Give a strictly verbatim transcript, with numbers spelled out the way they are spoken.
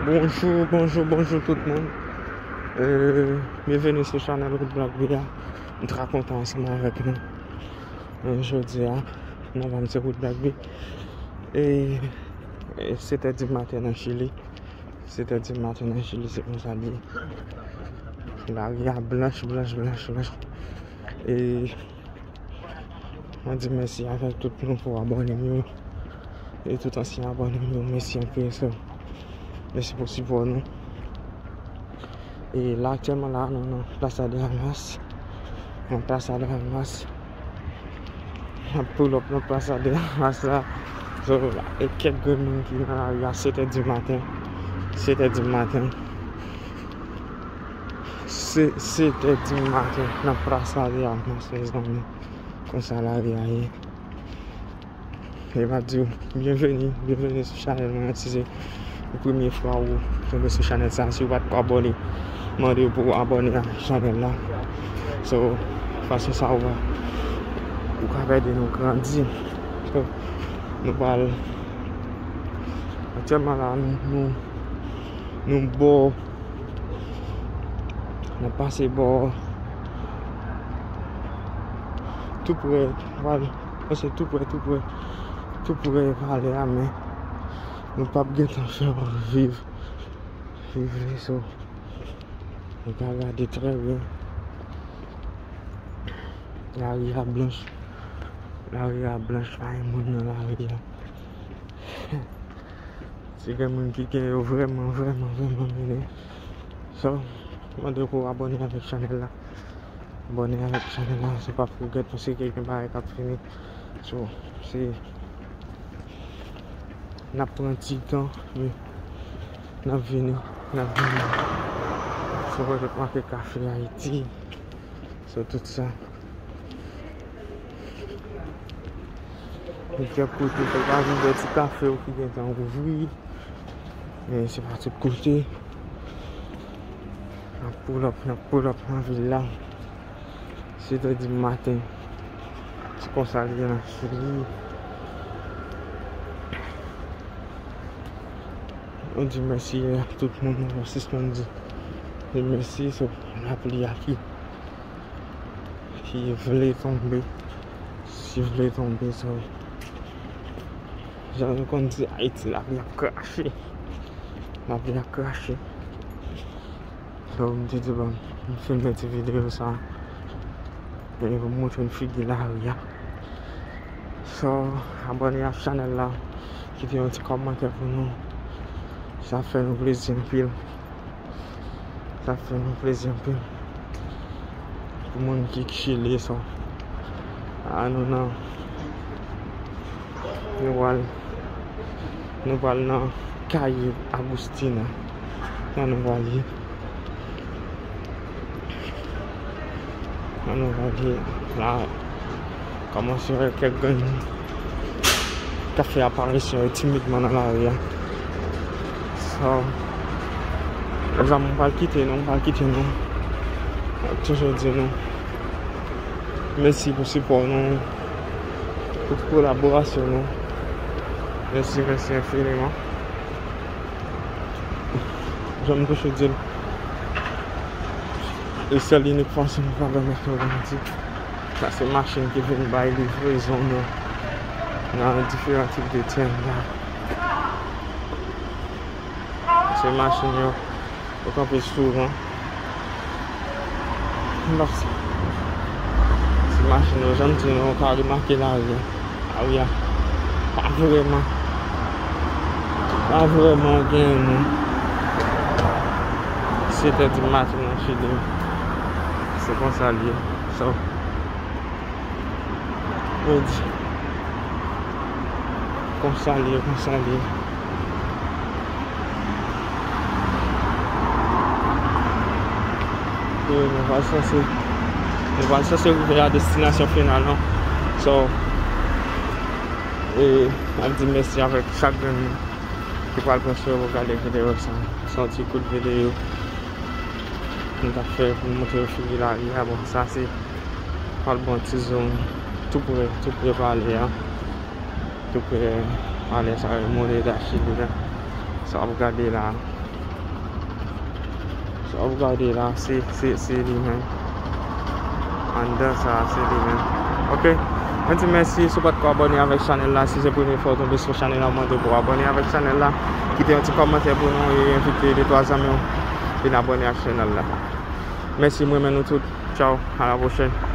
Bonjou, bonjou, bonjou tout moun. Euh, byenveni sou chanèl Wood Black Bay a. M trè kontan ansanm avèk nou. Euh, jodi a, non pa m se Wood Black Bay. E, e sèt è di maten nan Chili. Sèt è di maten nan Chili, se konsa l ye. Lari a blanch, blanch, blanch, blanch. E mwen di mèsi avèk tout nouvo abòne m yo. E tout ansyen abòne m yo, mèsi anpil, so. Mèsi pou sipò nou. E la, aktyèlman la, nou nan Plaza de Armas. Nan Plaza de Armas. N ap pull up nan Plaza de Armas la. So, e kèk grenn moun ki nan lari a, sèt è di maten. Sèt è di maten. Se, sèt è di maten nan Plaza de Armas, mezanmi. Konsa lari a ye. E m ap di w, byenveni, byenveni sou chanèl mwen an. Si se premye fwa ou tonbe sou chanèl sa, si w pa t ko abòne, mande w pou w abòne ak chanèl la. So, fason sa ou va, ou ka ede nou grandi. So, nou pral, aktyèlman la, nou, nou, nou bò, n ap pase bò, tou prè, pral pase tou prè, tou prè, tou prè vale a, men nou p ap gentan fè w viv, viv li, so, nou ka gade trè byen. Lari a blanch, lari a blanch, pa gen moun nan lari a. Si gen moun ki gen yo vrèman, vrèman, vrèman mennen. So, mande pou w abòne avèk chanèl la. Abòne avèk chanèl la, se pa pou w gèt, paske gen bagay k ap vini. So, se, n ap pran ti tan, men n ap vini, n ap vini. So, kote k make Kafe Ayiti. So, tout sa. Gen kèk kote, fò w pa vin bwè ti kafe w ki gentan ouvri. Men se pa tout kote. N ap pull up, n ap pull up nan vil la. Sèt è di maten. Se konsa l ye nan Chili. Nou di mèsi a tout moun, nou pa sispann di, di mèsi, so, lapli a ki, ki vle tonbe, si vle tonbe, so, jan nou konn di Ayiti, lapli ap krache, lapli ap krache. So, m te di, bon, m filme ti videyo sa. E pou m montre n figi lari a. So, abòne ak chanèl la. Kite yon ti kòmantè pou nou. Sa fè nou plezi anpil. Sa fè nou plezi anpil. Pou moun ki Chili, so. A nou nan. Nou pral, nou pral nan Calle Agustina. Nan nou pral ye. Nan nou pral ye. La, kòmanse wè kèk grenn moun k ap fè aparisyon yo timidman nan lari a. So, mezanmi, m pral kite nou, m pral kite nou. M ap toujou di nou mèsi pou sipò nou, pou kolaborasyon nou. Mèsi, mèsi enfiniman. Jan m toujou di l, e sèl inik fason nou ka pèmèt nou grandi, sa se machin ki vin bay livrezon nou nan diferan tip de tenda. Se machin yo, yo kanpe souvan. Bon, se, se machin yo, jan m di nou, ou ka remake lari a. Lari a pa vrèman, pa vrèman gen moun. Sèt è di maten nan Chili. Se konsa l ye. So, yo di, konsa l ye, konsa l ye. E nou pral sanse, nou pral sanse rive a destinasyon final nou. So, e, m ap di mèsi avèk chak grenn moun ki pral pran swen pou gade videyo sa. Se yon ti kout videyo nou t ap fè pou nou montre yo figi lari a. Bon, sa se pral bon ti zòn tou prè, tou prè pale a. Tou prè pale sa, Moneda Chili la. Sa w ap gade la. W ap gade la, se, se, se li menm. Anndan sa, se li menm. Ok. Mwen di mèsi si w pa t ko abòne avèk chanèl la. Si se premye fwa w tonbe sou chanèl la, mwen mande pou w abòne avèk chanèl la. Kite yon ti kòmantè pou nou e envite de twa zanmi w vin abòne ak chanèl la. Mèsi, mwen renmen nou tout. Tchaw, a la pwochèn.